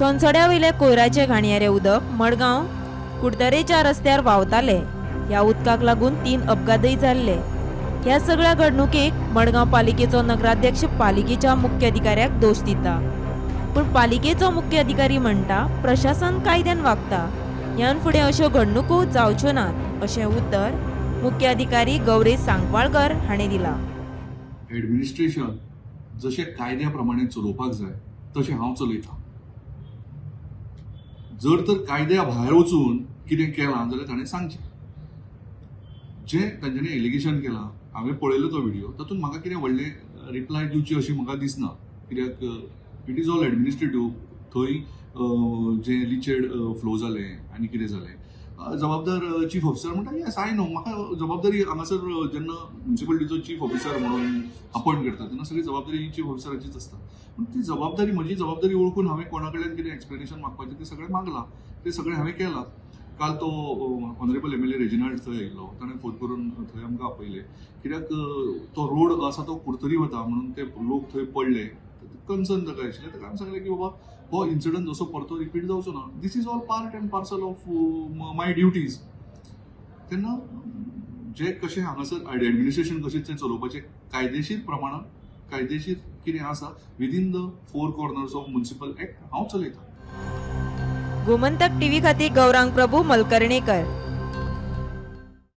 सोनसड्या वयले कोयराचे घाणयारे उदक मडगांव कुडतरेच्या रस्त्यार व्हांवताले. ह्या उदकाक लागून 3 अपघातय जाल्ले. ह्या सगळ्या घडणुकेक मडगांव पालिकेचो नगराध्यक्ष पालिकेच्या मुख्य अधिकाऱ्याक दोश दिता, पूण पालिकेचो मुख्य अधिकारी म्हणटा प्रशासन कायद्यान वागता, ह्यान फुडें अश्यो घडणुको जावच्यो नात अशें उत्तर मुख्य अधिकारी गौरेश सांकवाळकर हाणें दिलां. एडमिनिस्ट्रेशन जशें कायद्या प्रमाणे चलोवपाक जाय तशें हांव चलयतां. जर तर कायद्या भायर वचून कितें केलां जाल्यार ताणें सांगचें. जें तांच्यांनी एलिगेशन केलां, हांवें पळयलो तो व्हिडियो, तातूंत म्हाका कितें व्हडलें रिप्लाय दिवची अशी म्हाका दिसना, कित्याक it is all administrative. थंय जें लिचेड फ्लो जालें आनी कितें जालें, जबाबदार चीफ ऑफिसर म्हणटा येस I know. म्हाका जबाबदारी हांगासर जेन्ना म्युनिसिपलिटीचो चीफ ऑफिसर म्हणून अपॉयंट करता तेन्ना सगळी जबाबदारी ही चीफ ऑफिसराचीच आसता. पूण ती जबाबदारी, म्हजी जबाबदारी वळखून हांवें कोणा कडल्यान कितें एक्सप्लेनेशन मागपाचें तें सगळें मागलां, तें सगळें हांवें केलां. काल तो ऑनरेबल एमएलए रेजिनाल्ड थंय आयिल्लो, ताणें फोन करून थंय आमकां आपयलें, कित्याक तो रोड आसा तो कुडतरी वता म्हणून ते लोक थंय पडले, कन्सर्न ताका आशिल्लें. ताका आमी सांगलें की बाबा हो इन्सिडंट जसो परतो रिपीट जावचो ना, this is all part and parcel of my duties. तेन्ना जे कशें हांगासर एडमिनिस्ट्रेशन कशें तें चलोवपाचें कायदेशीर प्रमाणान, कायदेशीर कितें आसा within the four corners of municipal act हांव चलयतां. गोमंतक टीव्ही खातीर गौरांग प्रभू मलकर्णेकर.